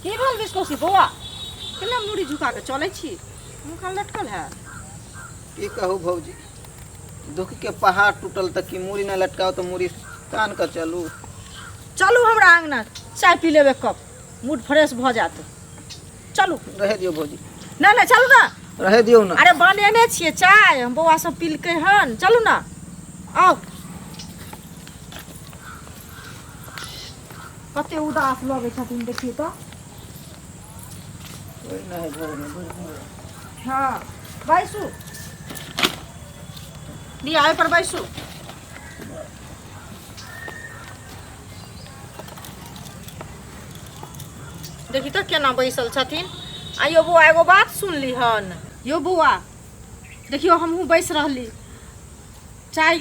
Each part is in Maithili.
की भेल बिस्कोसी बौआ, केना मूड़ी झुका के चलै छी, मुँह कान लटकल है? की कहू भौजी, दुख के पहाड़ टूटल तऽ की मूड़ी नहि लटकाउ तऽ मूड़ी तान कऽ चलू। चलू हमरा अङ्गना चाय पी लेबै, कप मूड फ्रेश भऽ जायत। चलू। रहै दियौ भौजी। नहि नहि, चलू ने। रहै दियौ ने। अरे बनेने छियै चाय, हम बौआ सब पीलकै हन, चलू ने आउ। कते उदास लगै छथिन देखियौ तऽ। हँ बैसू, लिअ एहि पर बैसू। देखी तऽ केना बैसल छथिन। आ यौ बौआ, एगो बात सुनली हन? यौ बौआ देखियौ, हमहूँ बैस रहली, चाय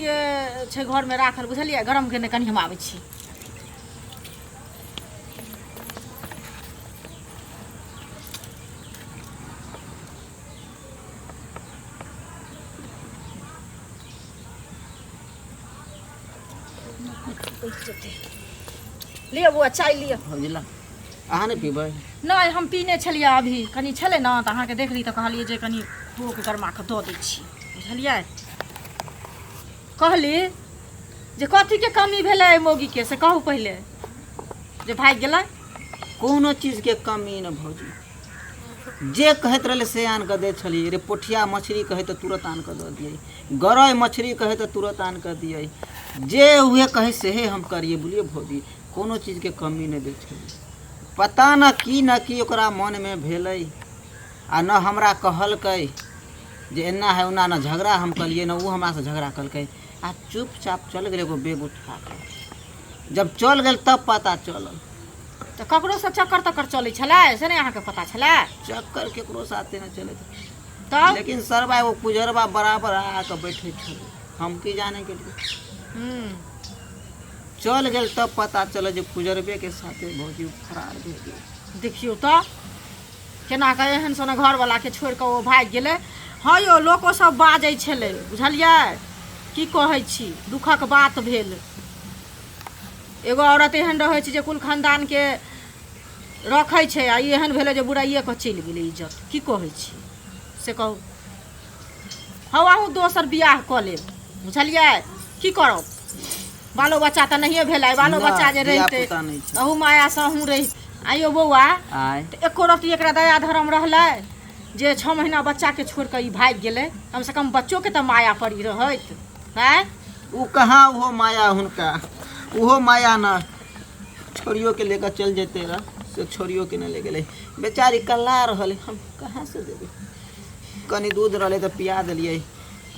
छै घरमे राखल, बुझलियै, गरम केने कनि हम आबै छी। लिअ बौआ, चाय लिअ। भौजी ला, अहाँ नहि पीबै? नहि, हम पीने छलियै अभी, कनि छलै ने तऽ अहाँके देखली तऽ कहलियै जे कनि बौके गरमा कऽ दऽ दै छी, बुझलियै। कहली जे कथीके कमी भेलै एहि मौगीके, से कहू पहिले, जे भागि गेलै? कोनो चीजके कमी नहि भौजी, जे कहैत रहलै से आनि कऽ दै छलियै। रे पोठिया मछली कहै तऽ तुरत आनि कऽ दऽ दियै, गरइ मछली कहै तऽ तुरत आनि कऽ दियै, जे उहे कहै सेहे हम करियै। बुझलियै भौजी, कोनो चीजके कमी नहि दै छलियै। पता न की न की ओकरा मनमे भेलै आ न हमरा कहलकै जे एना है ओना। न झगड़ा हम कलियै, न ओ हमरासँ झगड़ा केलकै, आ चुपचाप चलि गेलै एगो बैग उठा कऽ। जब चल गेल तब पता चलल। तऽ ककरोसँ चक्कर तक्कर चलै छलै से नहि अहाँके पता छलै? चक्कर केकरो साथे नहि चलैत। तब? लेकिन सरबा एगो कुजरबा बराबर आ कऽ बैठे छलै, हम की जाने गेलियै। चल गेल तब पता चलल जे कुजरबे के साथे भौजी फरार भए गेल। देखियौ तऽ केना कऽ एहन सन घरवलाके छोड़ि कऽ ओ भागि गेलै। हँ यौ, लोको सब बाजै छलै, बुझलियै, की कहै छी, दुखक बात भेल। एगो औरत एहन रहै छै जे कुल खानदानके रखै छै, आ ई एहन भेलै जे बुराइए कऽ चलि गेलै इज्जत। की कहै छी से कहू? हौ, अहूँ दोसर बियाह कऽ लेब, बुझलियै, की करब, बालो बच्चा तऽ नहिए भेलै। बालो नहि, बच्चा जे रहितै धियापुता नहि छै। अहू मायासँ अहूँ रहि। आइयो बौआ, आय तऽ एको रत्ती एकरा दया धर्म रहलै जे 6 महीना बच्चाके छोड़ि कऽ ई भागि गेलै? कमसँ कम बच्चोके तऽ माया पड़ी रहैत। आँय, ओ कहाँ, ओहो माया हुनका, ओहो माया न, छोड़ियो के लेकर चल जेते रह से छोड़ियो के न ले गेलै। बेचारी कल्ला रहल, हम कहाँ से देबै? कनि दूध रहलै तऽ पिया देलियै,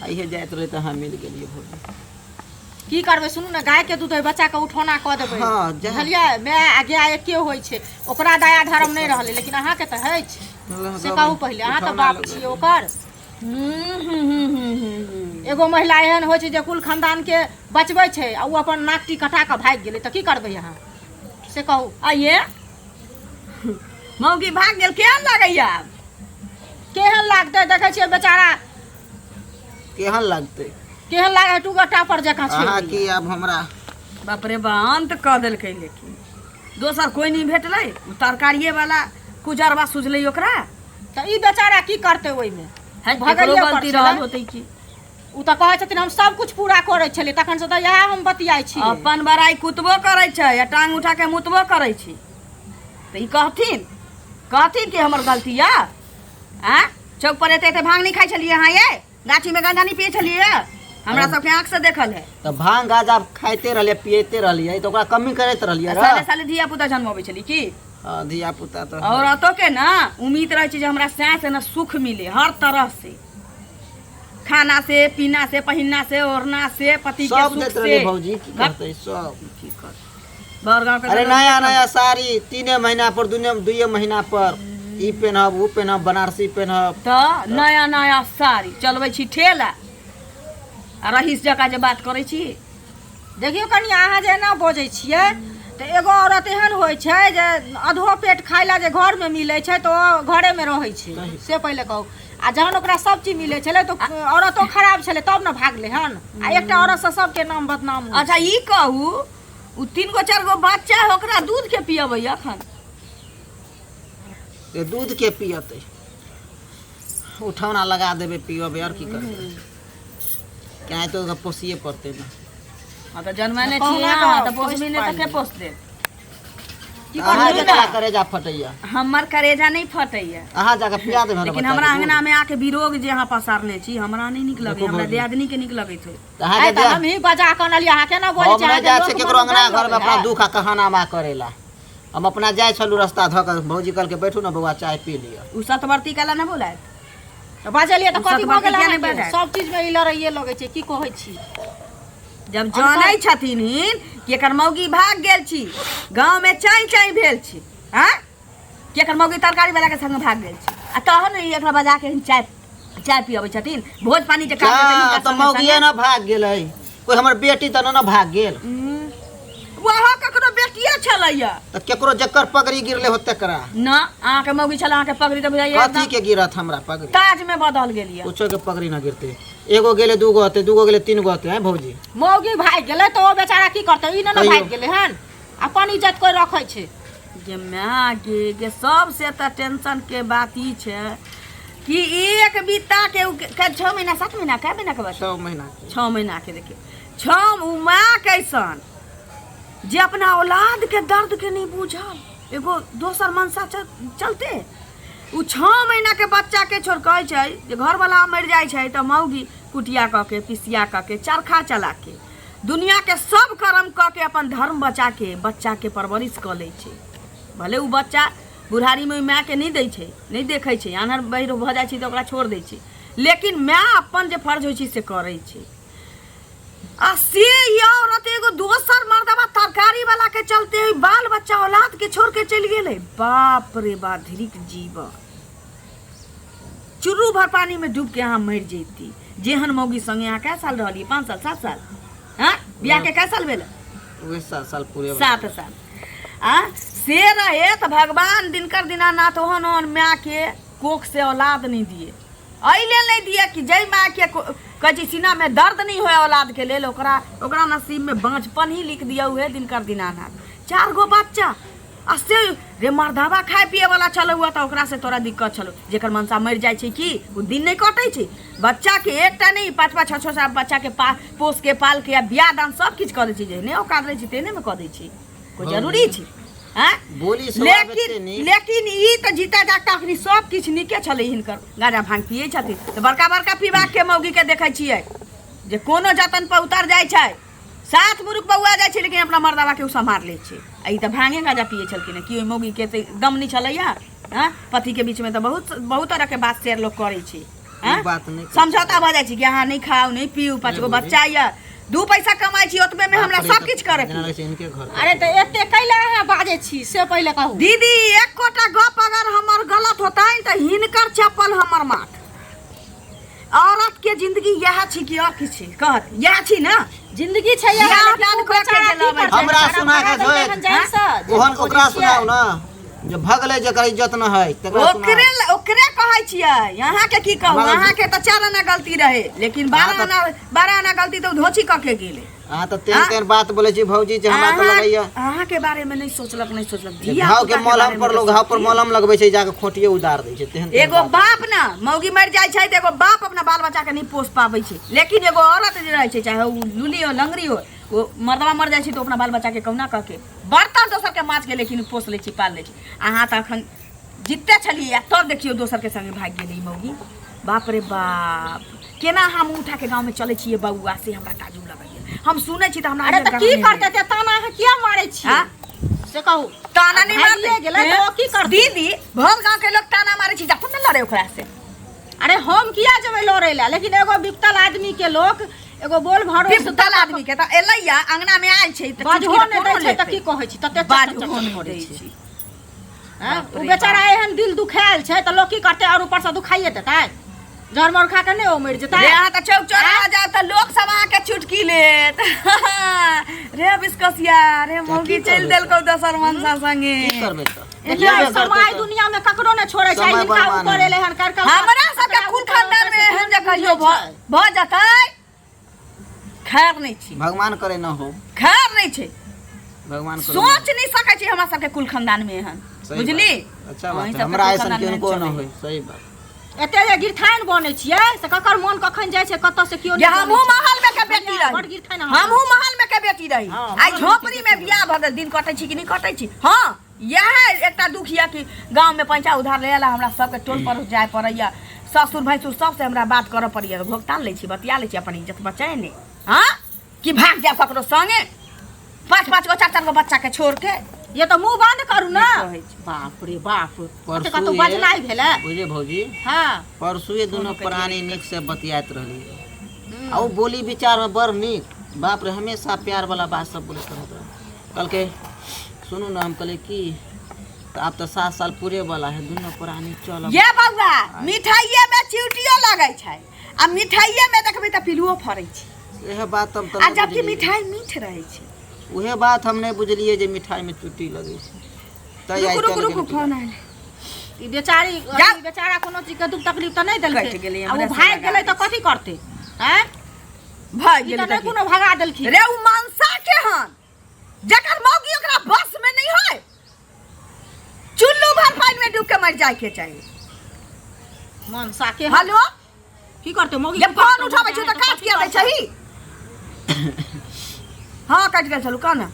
आ इहे जाइत रहलै तऽ अहाँ मिल गेलियै भौजी। की करबै, सुनू ने, गायके दूध ओहि बच्चाके उठौना कऽ देबै। हँ, जा। बुझलियै, माय आ गाय एके होइ छै। ओकरा दया धर्म नहि रहलै, लेकिन अहाँके तऽ अछि, से कहू पहिले। अहाँ तऽ बाप छियै ओकर। एगो महिला एहन होइ छै जे कुल खानदानके बचबै छै, आ ओ अपन नाकटी कटा कऽ भागि गेलै, तऽ की करबै अहाँ, से कहू? आइए मौगी भाग गेल, केहन लगैया? केहन लागतै, देखै छियै बेचारा केहन लागतै? केहन लागै, टूगर टापर जकाँ छोड़ि अहाँ दियै। की आब हमरा बाप रे बा, अंत कऽ देलकै। लेकिन दोसर कोइ नहि भेटलै, ओ तरकारिए वाला कुजरबा सुझलै ओकरा। तऽ ई बेचारा की करतै ओहिमे? है, भगैये केकरो पर गलती छलै। रहल होतै की? ओ तऽ कहै छथिन हम सब कुछ पूरा करै छलियै, तखन से तऽ इएह हम बतियाइ छी। अपन बड़ाइ कुतबो करै छै आ टांग उठा के मुतबो करै छै, तऽ ई कहथिन कहथिन कि हमर गलती यऽ? आँ, चौक पर एते एते भांग नहि खाइ छलियै अहाँ? ये गाछीमे गंजा नहि पियै छलियै? हमरा सबके आँख से देखल है। तऽ भांग गाजा खाइते रहलियै, पियैते रहलियै, तऽ ओकरा कमी करैत रहलियै। साले साले धिया पुता जन्मबै छलियै की? हँ, धिया पुता तऽ औरतो के ना उम्मीद रहै छै जे हमरा सास से ना सुख मिले हर तरह से, खाना से, पीना से, पहिनना से, ओढ़ना से, पति के सब सुख दैत से। रहलियै भौजी, की करतै सब? की कर बड़ गाँव के अरे तऽ नया नया साड़ी 3 महीना पर, दुने 2 महीना पर ई पेनहब, ओ पेनहब, बनारसी पेनहब। तऽ नया नया साड़ी चलबै छी ठेला आ रहीस जकाँ जे बात करै छी। देखियौ कनि, अहाँ जे एना बजै छियै तऽ एगो औरत एहन होइ छै जे अधो पेट खाय लए जे घरमे मिलै छै तऽ ओ घरेमे रहै छै, से पहिले कहू। आ जहन ओकरा सब चीज मिलै छलै तऽ औरतो खराब छलै तब ने भागलै हन? आ एकटा औरतसँ सबके नाम बदनाम होइ। अच्छा ई कहू, ओ 3 गो 4 गो बच्चा है, ओकरा दूध के पियबै अखन? ते दूध के पियतै उठौना लगा देबै पियबै आओर की करबै केनाहितो ओकरा पोसिए पड़तै ने हाँ तऽ जनमेने तऽ छी कहुना अहाँ कऽ तऽ पोसबी नहि तऽ पोसि के पोस देत की अहाँ करबै केकरा करेजा फटैया हमर करेजा नहि फटैया अहाँ जाके पिया देबै हमरा लेकिन बच्चाके हमरा दूध। अंगना में आके विरोग जे अहाँ पसारने छी हमरा नहि नीक लगैया देखू हमरा भौजी। दियादनी के नीक लगैत होय तऽ अहाँके आइ तऽ दे- हमही बजा कऽ अनलियै अहाँ केना बोलै हम छी नहि अहाँके जाइ छियै लोक केकरो मन अंगना डर घरमे लगै अपना है। दुःख आ कहानामा करेला हम अपना जाइ छलहुँ रस्ता धऽ कऽ भौजी कहलकै बैठू ने बौआ चाय पी लिअ उ सतवर्ती काला नहि बोलायत तऽ बजलियै तऽ ओ कथी भऽ सतबरती गेल किया नहि अहाँके बजायत? सब चीजमे ई लड़ैये लगै छै की कहै छी जब जानै छथिन हिन कि एकर मौगी भाग गेल छी गाँव में चाँइ चाँइ भेल छी आँय कि एकर मौगी तरकारी वाला के संग भाग गेल छी आ तहन ई एकरा बजा के हिन चाय चाय पियबै छथिन भोज पानी के काज हेतै जा, हिनका तऽ संगे मौगिए संगे। ने भाग गेलै कोइ हमर बेटी तऽ ने ने भाग गेल वहाँ ककरो बेटिए छलैया तऽ केकरो जकर पगड़ी गिरले होत तेकरा न अहाँके मौगी छल अहाँके पगड़ी तऽ बुझाइए कथी एकदम के गिरत हमरा पगड़ी ताज में बदल गेल यऽ कुछो के पगड़ी न गिरते एगो गेले दूगो होते दूगो गेले तीन गो होते हैं भौजी मौगी भागि गेलै तऽ ओ बेचारा की करतै ई ने ने कहियौ। भागि गेलै हन अपन इज्जत कोइ रखै छै गे माय गे गे सबसे तऽ टेंशन के बात ई छै कि एक बीता के उ के 6 महीना 7 महीना कै महीना के बच्चा 6 महीना के 6 महीना के देखियौ छओ उ माय कैसन जे अपना औलाद के दर्द के नहीं बुझल एगो दोसर मनसा चलते उ 6 महीना के बच्चा के छोड़ कहै छै जे घरवाला मरि जाइ छै तऽ मौगी कुटिया कऽ के पिसिया कऽ के चरखा चला के दुनिया के सब कर्म कऽ के अपन धर्म बचा के बच्चा के परवरिश कऽ लै छै भले उ बच्चा बुढ़ारी में माय के नहीं दै छै नहीं देखै छै आन्हर बहिर भऽ जाइ छै तऽ ओकरा छोड़ दै छै लेकिन माय अपन जे फर्ज होइ छै से करै छै आ से ई औरत एगो दोसर मर्दबा तरकारी वाला के चलते ही बाल बच्चा औलाद के छोड़ के चलि गेलै बाप रे बा धिरिक जीवन चुर्रू भर पानी में डूब के अहाँ मरि जैती जेहन मौगी संगे अहाँ कै साल रहलियै 5 साल 7 साल हाँ बियाह के कै साल भेल उहे 7 साल पूरे 7 साल आ से रहे तऽ भगवान दिनकर दीनानाथ ओहन ओहन माय के कोख से औलाद नहीं दिए एहि लेल नहि दिए कि जाहि मायके कहै छै सीनामे दर्द नहि होय औलादके लेल ओकरा ओकरा नसीबमे बाँझपन ही लिख दिअ उहे दिनकर दीनानाथ 4 गो बच्चा आ से रे मर्दाबा खाय पिए वाला छल हुआ तऽ ओकरा से तोरा दिक्कत छलो जेकर मनसा मरि जाइ छै की ओ दिन नहि कटै छै बच्चाके एकटा नहि 5 5 6 6 सात बच्चाके पोस के पाल के आ बियाह दान सब किछु कऽ दै छै जेहने औकात रहै छै तेहनेमे कऽ दै छै कोइ जरूरी छै आँय? बोली स्वभाव एते लेकिन नीक लेकिन ई तऽ जीता जागता अखनी सब किछु नीके छलै हिनकर गाँजा भांग पियै छथिन तऽ बड़का बड़का पीबाक के मौगी के देखै छियै जे कोनो जतन पर उतर जाइ छै 7 मुरुख बौआ जाइ छै लेकिन अपना मर्दाबा के ओ सम्हार लै छै आ ई तऽ भांगे गाँजा पियै छलखिन कि ओहि मौगी के तऽ दम नहि छलैया हँ पति के बीच में तऽ बहुत बहुत तरह के बात शेयर लोग करै छै ई बात नहि समझौता भऽ जाइ छै कि अहाँ नहि खाउ नहि पीउ 5 गो बच्चा यऽ 2 पैसा कमाइ छी ओतबे में हमरा सब किछु करे जेना लगै छै इनके घर अरे तऽ एते कैला अहाँ बाजै छी से पहिले कहू दीदी एकोटा गप अगर हमर गलत होतनि तऽ हिनकर चप्पल हमर माथ औरत के जिंदगी इएह छी कि और किछु छी कहत इएह छी ने जिंदगी छै इएह, बियाह लेकिन दान ओ कऽ के बेचारा जे की लबै करतै? हमरा बेचारा सुना के भगा देलकै हन जानिसँ, जे ओहन ओकरा बुझै छियै। सुनाउ ने जे भगलै जकर इज्जत न है तकरा सुनाउ ओकरे ओकरे कहै छियै अहाँके की कहू हमरा अहाँके तऽ 4 आना गलती रहे लेकिन 12 आना 12 आना गलती तऽ ओ धोची कऽ के गेलै अहाँ तऽ तेहन तेहन बात बोलै छी भौजी जे हमरा तऽ लगैया अहाँके बारे में नहीं सोचलक नहीं सोचलक जे धिया घाव के पुता के मलहम बारे में पर लोग तऽ घाव पर मलहम लगबै छै जाके खोटिए उतार दै छै तेहन तेहन एगो बात। बाप ना मौगी मरि जाइ छै तऽ एगो बाप अपना बाल बच्चा के नहीं पोस पाबै छै लेकिन एगो औरत जे रहै छै चाहे ओ लुली हो लंगड़ी हो ओ मर्दवा मर जाइ छै तऽ ओ अपना बाल बच्चा के कहुना कह के बर्तन दोसर के माछ के लेकिन पोस लै छै पाल लै छै अहाँ तऽ अखन जितते छलियै तब देखियौ दोसर के संगे भागि गेलै ई मौगी बाप रे बाप केना हम उठा के गाँव में चलै छियै बौआ से हमरा ताजुब लगैया हम सुनै छी तऽ हमरा अरे तऽ की करतै ते ताना अहाँ किया मारै छियै आँ? से कहू ताना नहीं भागिए मारते गेलै तऽ ओ की करतै? दीदी भर गाँव के लोग ताना मारै छै जाथुन ने लड़े ओकरा से अरे हम किया जेबै लड़ै लए लेकिन एगो विकतल आदमी के लोक एगो बोल भरोस विपतल आदमी के तऽ एलैया अंगना में आयल छै तऽ बाजहो चुटकी नहि तऽ दै कोनो छै तऽ लेतै। की कहै छी तते बाजहो चट नहि करै दै छै छै आँय? बाप ओ रे बेचारा एहन दिल दुखायल छै तऽ लोक की करतै आओर ऊपरसँ दुखाइए देतै जहर मर खा के नहि ओ मरि जेतै रे अहाँ तऽ चौक चौराहा जाउ तऽ लोक सब अहाँके चुटकी लेत रे बिस्कसिया रे मौगी की चलि करबै देलकौ दोसर मनसा संगे की करबै तऽ देखियौ लेबे करतै समय तऽ। दुनिया में ककरो नहि छोड़ै छै समय हिनका बलवान ऊपर है। एलै हन करकल हमरा सबके कुल खानदान में एहन जे कहियो भऽ जेतै खैर नहि छी भगवान करे न हो खैर नहि छै भगवान करे सोच नहि सकै छी हमरा सबके कुल खानदान में एहन सही बुझली बात। अच्छा अहीं बात है। सबके हमरा कुल ऐसन खानदान किनको में न चलैए। होय, सही बात। एते जे गिरथाइन बनै छियै से ककर मोन कखन जाइ छै कतऽ से केओ जे नहि हमहूँ जानै छै। महल में के बेटी बड़ रही, गिरथाइन अहाँ हमहूँ महल में के बेटी रही, हँ, आइ महल में के झोपड़ी में बेटी बियाह भऽ गेल। दिन कटै छी कि नहि कटै छी? हँ, इएह एकटा दुख यऽ कि गाँव में पैंचा उधार लै ला हमरा सबके टोल पर जाय पड़ैया, ससुर भैंसुर सबसे हमरा बात करऽ पड़ैया। भोगतान लै छी, बतिया लै छी, अपन इज्जत बचेने। हँ, कि भाग जायब ककरो संगे 5 5 गो 4 4 गो बच्चा के छोड़ के? ये तऽ मुंह बंद करू ने। कहै छी। बाप रे बाप, कते परसू कतौ बजनाइ भेलै। बुझे भौजी? हँ। परसुए दुनू प्राणी नीक से बतियाइत रहलियै आ ओ बोली विचार में बड़ नीक। बाप रे, हमेशा प्यार वाला बात सब बोलैत रहत रहे। कहलकै सुनू ने, हम कहलियै की, तऽ आब तऽ 7 साल पूरे वाला है, दुनू प्राणी चलब। ये बौआ, मिठाइये में चिउटियो लगै छै आ मिठाइये में देखबै तऽ पिलुओ फड़ै छै। इएह बात हम तऽ आ नहि जबकि बुझलियै। मिठाइ मीठ रहै छै। उहे बात हम नहि बुझलियै जे मिठाई में चुट्टी लगै छै। तै आइ रुकू, रुकू, काल्हि रुकू, के फोन आयल। ई बेचारी जा। ई बेचारा कोनो चीज के दुख तकलीफ तऽ नहि देलकै। कटि गेलै, आ ओ हमरे से भागि लगा गेलै तऽ दै। कथी करतै? आँय, भागि ई गेलै तऽ नहि तऽ की? कोनो भगा देलखिन। रे, उ मनसा के हन जकर मौगी ओकरा बस में नहीं है, चुल्लू भर पानी में डूब के मर जाए के चाहिए। मनसा के हेलो। की करतै मौगी? जे फोन उठाबै छै तऽ काज किया दै छही? हँ, कटि गेल छलू, कह ने।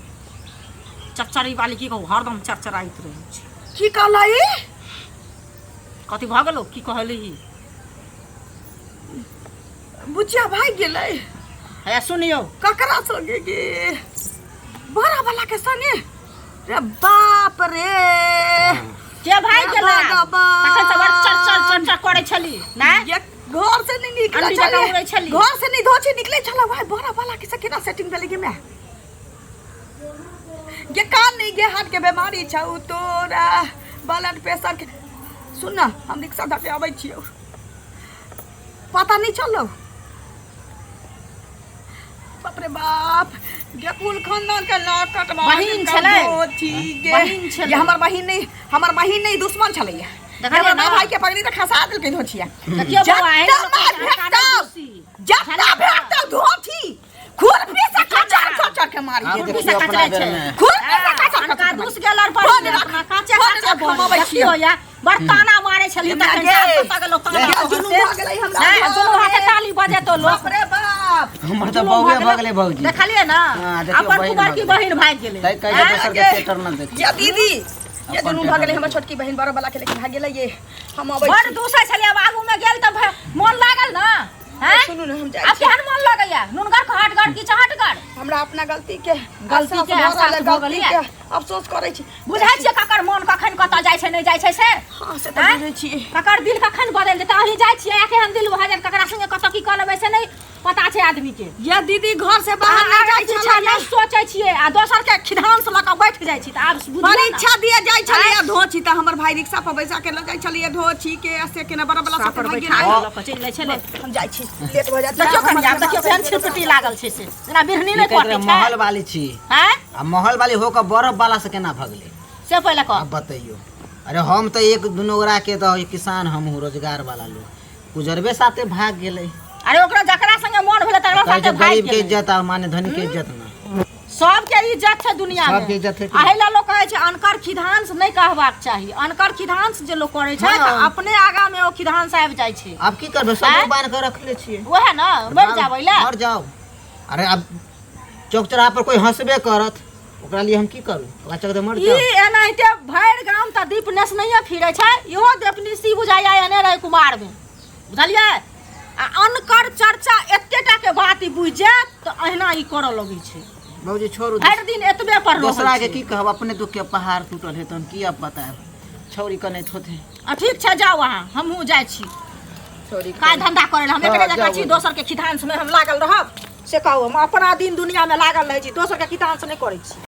चरचरी वाली की कहू, हरदम चरचराइत रहै छै। की कहलही? कथी भऽ गेलौ? की कहली? बुचिया भागि गेलै। हैया सुनियौ। ककरा संगे गे? बड़ा वाला के संगे? रे बाप रे! के भागि गेलै? भगवान। तखन से बड़ चर चर चर चर करै छली नहि? ये घर से नहीं निकले अंडी जकाँ छलै। उड़ै छली। घर से नहीं धोछी निकले छलै। भाई, बड़ा वाला के से केना सेटिंग भेलै गे? माय गे, कान नहीं गे, हार्ट के बीमारी छौ तोरा, ब्लड प्रेशर के। सुन ना, हम रिक्शा धऽ के अबै छियौ। पता नहीं चलौ। बाप रे बाप, गे कुल खानदान के नाक कटवा बहिन छलै। गे। बहिन छलै। ये हमर बहिन नहीं, हमर बहिन नहीं, दुश्मन छलै। देखलियै हमर ना? भाई के पकड़ी तऽ खसा देलकै धोछिया। देखियौ बौआ, एहन जत्ता लोक मार के अनका भेटतौ। नहि दूसी। जत्ता भेटतौ धोछी खुरपी से खचर खचर के मारी आब देतौ। खुरपी से देखियौ अपना कचरै छै। बेरमे। खुरपी से खचर अनका खचर के दूस मारी। गेल और फोन रख, अपना काचे फोन काचे रख, हम बन। अबै देखियौ छियौ। या बड़ ताना मारै छली हमरा तखन गे। से कतऽ गेलौ ताना गे, मारै जुलुम से? भऽ गेलै हमरा नहि, दुनू हाथे घरमे। ताली बजेतौ लोक। बाप रे बाप। हमर तऽ जुलुम बौए भऽ भऽ गेलै भौजी। देखलियै ने? हाँ, देखियौ, अपन बहिन कुबड़की भऽ गेलै। बहिन भागि गेलै। तै कहै छै आँय? दोसर के गे। टेटर न देखी। ये दीदी, ये अपन दुनू भऽ गेलै टेटर। हमर छोटकी बहिन बड़ वाला के लेकिन भाग गेलै। ये हम अबै बड़ छी। दूसै छलियै, आब आगूमे गेल तऽ मोन लागल ने? हैं? सुनू ने, हम जाइ आब छी। केहन मोन लगैया? नुनगर खटगर कि चहटगर? हमरा अपना गलती के गलती के एहसास भऽ एहसास रहल अइ, भऽ गलती गेलैए। के अफसोस करै छी। बुझै छियै ककर मोन कखन कतऽ जाइ छै, नहि जाइ छै से? हँ, से तऽ आँय? बुझै छियै। ककर दिल कखन बदलि जेतै। अहीं जाइ छियै आ केहन दिल भऽ जायत, ककरा संगे कतऽ की कऽ लेबै से नहि पता छै आदमी के। ये दीदी, घर से बाहर अहाँ नहि जाइ पीछा छलियै, नहि सोचै छियै आ दोसर के खिधांस लऽ कऽ बैठ जाइ छी, तऽ आब बुझियौ ने। परीक्षा दिए जाइ छलियै धोछी तऽ हमर भाई रिक्शा पर बैसा के लऽ जाइ छलियै धोछी के, आ से केना बड़ा बड़ा सापर सब भागि बैठा गेलै। कऽ लऽ कऽ चलि जाइ छलै। हम जाइ छी, लेट भऽ जायत। देखियौ कनिया, देखियौ केहन छिरपिटी लागल छै से, जेना बिढ़नी नहि की कहैत कटै रहै, छै। महल वाली छी आँय? आ महल वाली होकर बरफ वाला से केना भगलै से पहिले कह। आब बतैयौ। अरे हम तऽ एक दुनू गोरा के तऽ किसान, हमहूँ रोजगार वाला लोग, गुजरबे साथे भाग गेलै। अरे ओकरा जकरा संगे मोन भेलै तकरा कहै साथे छै भागि गरीब के गेलै। इज्जत आ माने धनी के इज्जत ना। सबके इज्जत छै दुनिया में। सबके इज्जत है कि एहि ला लोक कहै छै अनकर खिधांस नहि कहबाक चाही। अनकर खिधांस जे लोक करै छै तऽ हाँ। अपने आगा में ओ खिधांस आबि जाइ छै। आब की करबै, सब आँय? बान्हि कऽ रखले छियै। ओएह ने, मरि जाबै लए। मर जाओ। अरे आब चौक चौराहा पर कोई हंसबे करत, ओकरा लिए हम की करू? ओकरा चलते मर ई जाओ। एनाहिते भरि गाम तऽ दीप नेसनैये फिरै छै। इहो देवनिसी बुझाइया एने रहै कुमार में, बुझलियै? आ अनकर चर्चा एतेटा के बात ई बुझि जायत तऽ अहिना ई करऽ लगै छै। बाबूजी छोड़ू। भरि दिन एतबे पर रहै दोसरा के छै। की कहब, अपने दुख के पहाड़ टूटल है, तऽ हम की अब बतायब? छौरी कनैत होते। आ ठीक छै, जाउ अहाँ, हमहूँ जाइ छी छोरी काज धंधा करै लए। हम एकरे हँ, जकाँ जाउ। छी? दोसर के खिधांस में हम लागल रहब से कहू? हम अपना दिन दुनिया में लागल रहै छी, दोसर के खिधांस नहि करै छी।